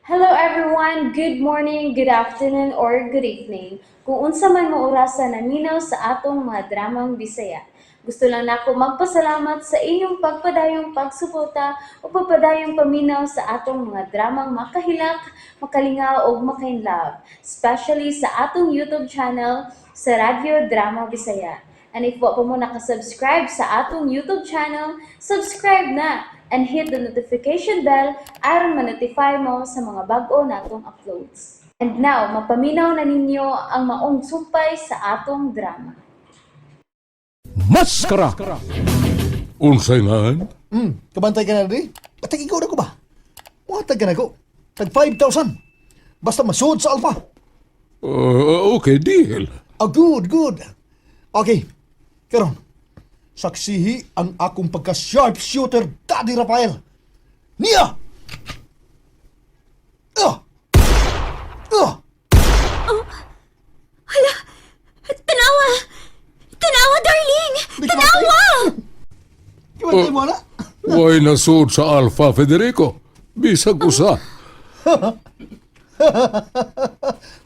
Hello everyone! Good morning, good afternoon, or good evening. Kung unsa man mo orasa naminaw sa atong mga dramang Bisaya. Gusto lang nako magpasalamat sa inyong pagpadayong pagsuporta o pagpadayong paminaw sa atong mga dramang makahilak, makalingaw ug makainlove, especially sa atong YouTube channel sa Radyo Drama Bisaya. And if wa pa mo nakasubscribe sa atong YouTube channel, subscribe na and hit the notification bell aron ma-notify mo sa mga bag-o natong uploads. And now, mapaminaw na ninyo ang maong sumpay sa atong drama. Maskara! Unsay ngan? Kabantay ka na di? Patag ikaw na ko ba? Muhatag ka na ko. Tag 5,000. Basta masuod sa Alpha. Okay, deal. Ah, good, good. Okay. Karon, saksihi ang akong pagka-sharpshooter, Daddy Rafael. Niya! Ah! Ah! Tanawa! Tanawa, darling! Tanawa! Kabantay mo na? Way nasuod sa Alpha, Federico. Bisag usa.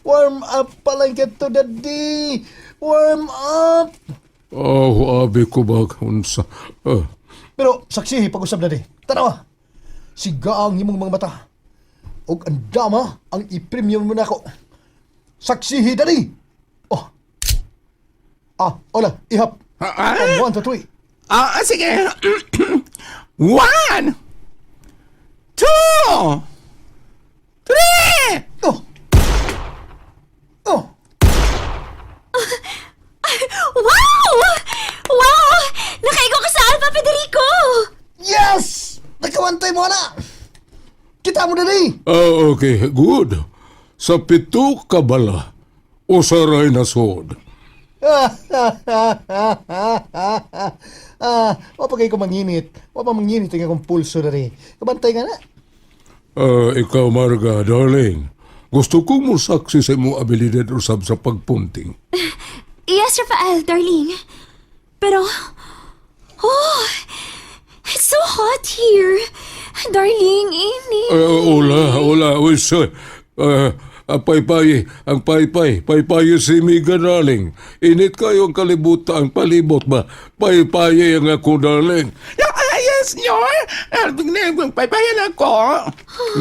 Warm up pa lang ka to, Daddy. Warm up. Oh, abi ko ba unsa? Ah, Pero saksihi pag-usab, Daddy. Tanawa. Siga ang imong mga mata. Og ang dama ang i-premium mo nako. Saksihi, Daddy. Oh. Ah, hola, ihap. Ah, Oh, 1, 2, 3. Ah, sige. 1, 2, 3! Oh. Oh. Wow! Wow! Nakaigo ka sa Alpha, Federico! Yes! Nakawantay mo na! Kita mo, Daddy! Ah, okay, good. Sa 7 ka bala, usa ray nasuod. Ah, wa pa kay ko manginit. Wa pa manginit ang akong pulso diri. Kabantay ka na. Ah, ikaw, Marga, darling. Gusto kong mosaksi sa imong abilidad usab sa pagpunting. Yes, Rafael, darling. Pero, oh, it's so hot here. Darling, init. Hola, hola, uy, sorry. Paypay, ang paypay, paypay si Miga, darling. Init kayo ang kalibutan, ang palibot ba? Paypay ang ako, darling. Ah, yes, senyor. Ah, paypayan ako.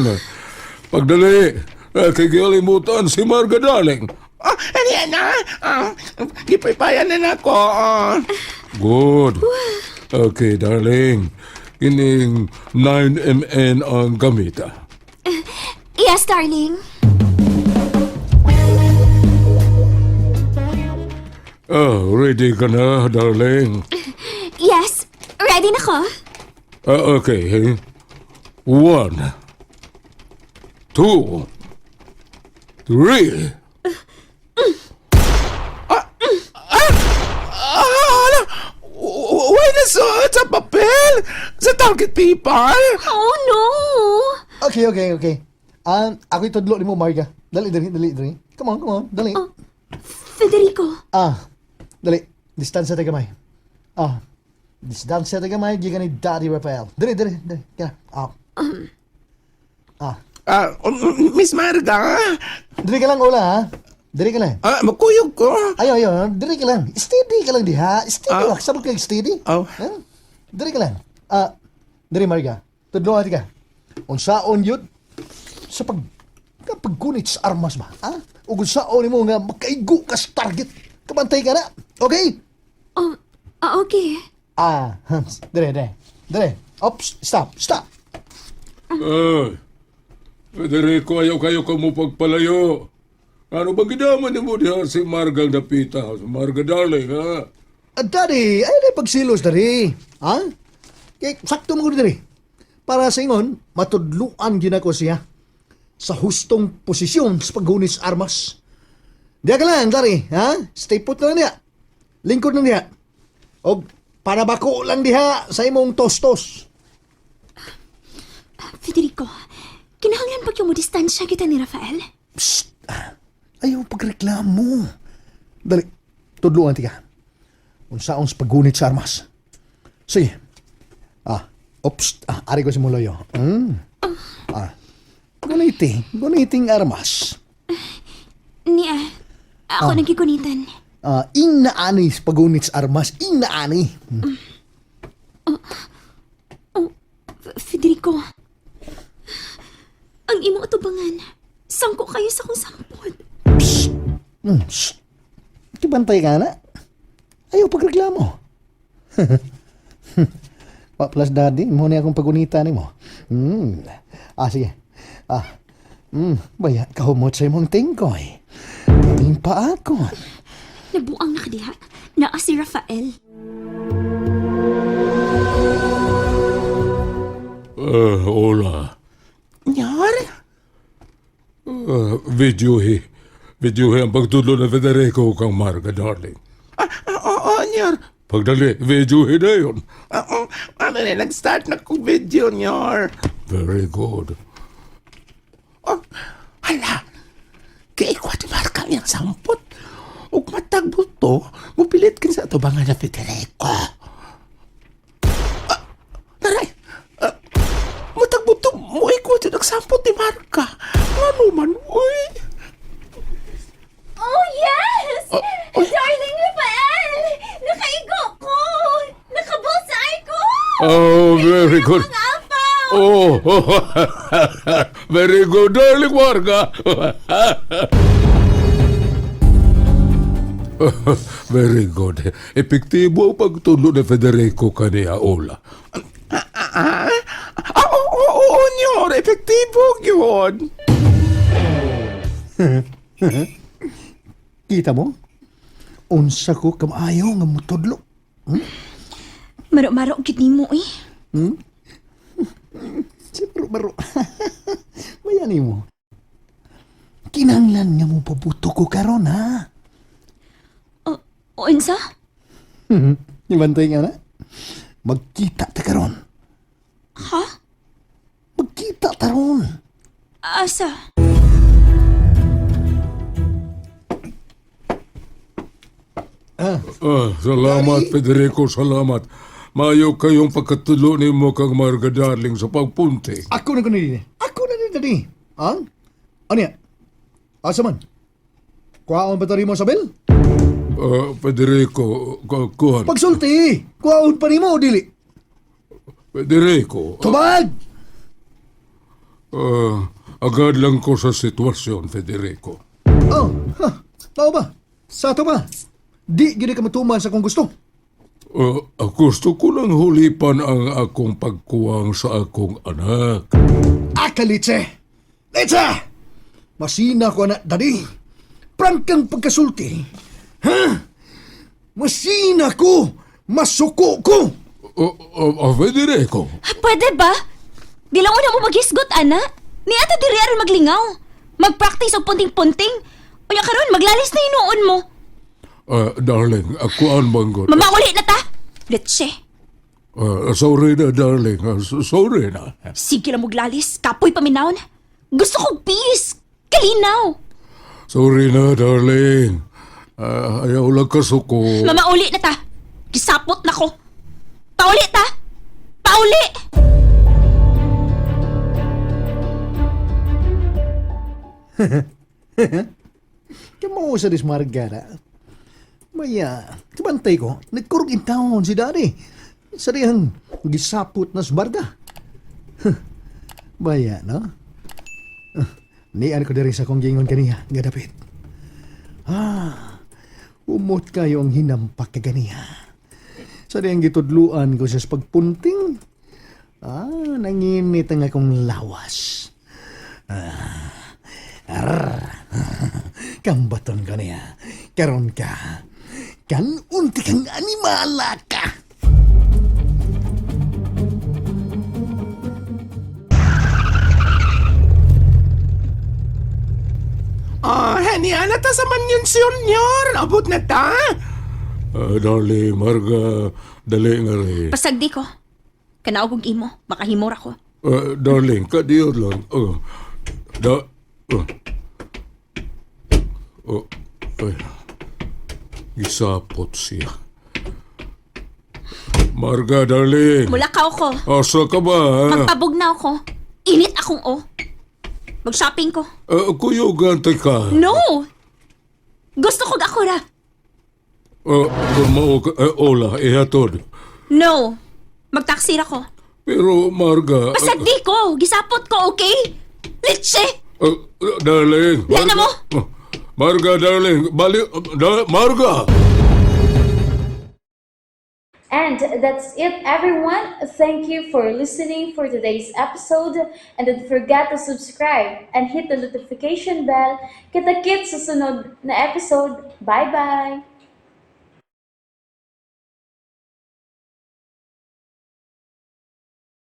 Na, pagdali, kikilimutan si Marga, darling. Ah, ano yan na? Ah, gipaypayan na ako. Ah. Good. Okay, darling. Kining 9MN ang gamita. Yes, darling. Ah, ready ka na, darling? Yes, ready na ko. Ah, okay. 1, 2, 3. Ah, ala. Why nasuot sa papel? Sa target paper? Oh, no. Okay. Ah, ako itudlo nimo, Marga. Dali, dali, dali, dali. Come on, come on, dali. Federico. Ah, dali. Distansya tayo gamay. Ah, distansya tayo gamay, gikan ni Daddy Rafael. Dali, dali, dali. Kaya, ah. Ah, Ah, Miss Marga. Dali ka lang, Ola, ha? Dali ka lang. Ah, makuyog ko. Ayo, ayo, dali ka lang. Steady ka lang diha. Steady Ah. ah. Sabot ka steady. Oh. Ha? Dali ka lang. Ah, dali, Marga. Tudlo ka. Unsaon yun sa pag paggunit sa armas ba? Ha? Ug unsaon nimo nga makaigo ka sa target. Kabantay ka na. Okay? Oh, ah, okay. Ah, dali, dali. Dali. Oops, stop, stop. Ay, Federico, ayaw kayo ka mo pagpalayo. Ano ba ginaman ni mo diha si Margang Dapita? Si Marga, darling, ha? Ah, Daddy, ay na pagsilos dari. Ha? Kay sakto mo diri. Para sa ingon, matudluan gyud ako siya sa hustong posisyon sa paghunis sa armas. Diya ka lang, Daddy, ha? Stay put na lang diya. Lingkod lang diha. Og para bako lang diha sa imong tostos. Federico, kinahanglan pag yung mo distansya kita ni Rafael? Psst! Ayaw pagreklamo. Dali, tudluan tika. Unsaon sa paggunit sa armas. Sige. Ah, oops. Ah, ari ko si Muloyo. Ah. Guniti, guniting armas. Niya, ako nang gigunitan. Ah, ing naani sa pagunit sa armas, ing naani. Federico, ang imong atubangan, sangko kayo sa kong sampod. Shh. Kibantay ka na. Ayaw pagreklamo. Pa plus daddy, mo ni akong pagunita nimo. Ah, sige. Ah. Baya kahumot sa imong tingkoy. Kaming pa ako. Nabuang na kadiha, naa si Rafael. Hola. Nyor? Videohi. Videohi ang pagtudlo na Federico kang Marga, darling. Ah, oo, Nyor. Pagdali, videohi na yun. Oo, ano na, nag-start na kong video, Nyor. Very good. Oh, hala. Kay ikwa ni Marka ang iyang sampot. Ug matag buto, mupilit kin sa atubangan na Federico. Ah, taray. Ah, matag buto, muikwa jud ang sampot ni Marka. Ngano man, uy. Oh, yes! Oh, oy. Darling Rafael! Nakaigo ko! Nakabulsay ko! Oh, very good. Ang apaw! Oh, very good, darling Marga. Very good. Epektibo ang pagtudlo ni Federico kaniya, Ola. Ah, ah, oo, oo, oo, Nyor. Epektibo yun. Kita mo? Unsa ko kamaayo nga mutudlo. Maro-maro gid nimo eh. Siyempre, baro. Maya nimo. Kinahanglan nga mo pabuto ko karon ha. O, unsa? Ibantay nga na. Magkita ta karon. Ha? Magkita ta ron. Asa? Ah, salamat, Federico, salamat. Mayo kayong pagkatulo ni mo kang Marga, darling, sa pagpunti. Ako na kuno din. Ako na din dali. Ang? Ano yan? Asa man? Kuhaon pa ta mo sa bel? Ah, Federico, kuhan. Pagsulti! Kuhaon pa nimo o dili? Federico, Tubag! agad lang ko sa sitwasyon, Federico. Oh, ha. Tao ba? Sa ato ba? Di gini ka matuman sa kung gusto. Gusto ko lang hulipan ang akong pagkuwang sa akong anak. Aka, Litse! Litse! Masina ko na, dali. Prangkang pagkasulti. Ha? Masina ko! Masuko ko! Federico, Pwede ba? Di lang una mo maghisgot, ana. Ni ata diri aron maglingaw. Magpractice og punting-punting. Unya karon maglalis na hinuon mo. Darling, akuan banggot. Mamauli na ta. Leche. Sorry na, darling. Sorry na. Sige lang maglalis. Kapoy paminawon. Gusto kong peace. Kalinaw. Sorry na, darling. Ayaw lang kasuko. Mamauli na ta. Gisapot na ko. Pauli ta. Pauli! Kamo sa dismargara. Maya, kabantay ko, nagkurog in town si daddy. Sa dihang gisapot na sbarga. Huh. Baya, no? Ah, Nian ko diri sa kong gingon kaniya, nga dapit. Ah, umot kayo ang hinampak kaganiya. Sa dihang gitudluan ko siya sa pagpunting. Ah, nanginit ang akong lawas. Kambaton ka niya. Karon ka. Kan unti kang animala ka. Ah, hani, ana ta sa mansion, Nyor. Abot na ta. Darling, Marga, dali nga rin. Pasagdi ko. Kanaog og imo. Makahimor ako. Darling, kadiyo lang. Oh, da, oh. Oh, ay. Gisapot siya. Marga, darling. Mula ka ako. Asa ka ba? Magpabugnaw ko. Init akong o. Mag-shopping ko. Kuyugan ka. No! Gusto ko ako ra. Kung mao ka, Ola, ihatod. No. Magtaksi ra ko. Pero, Marga. Basta di ko. Gisapot ko, okay? Litse! Darling. Yan na mo. Marga, darling. Bali, Marga! And that's it, everyone. Thank you for listening for today's episode. And don't forget to subscribe and hit the notification bell. Kita-kits sa sunod na episode. Bye-bye!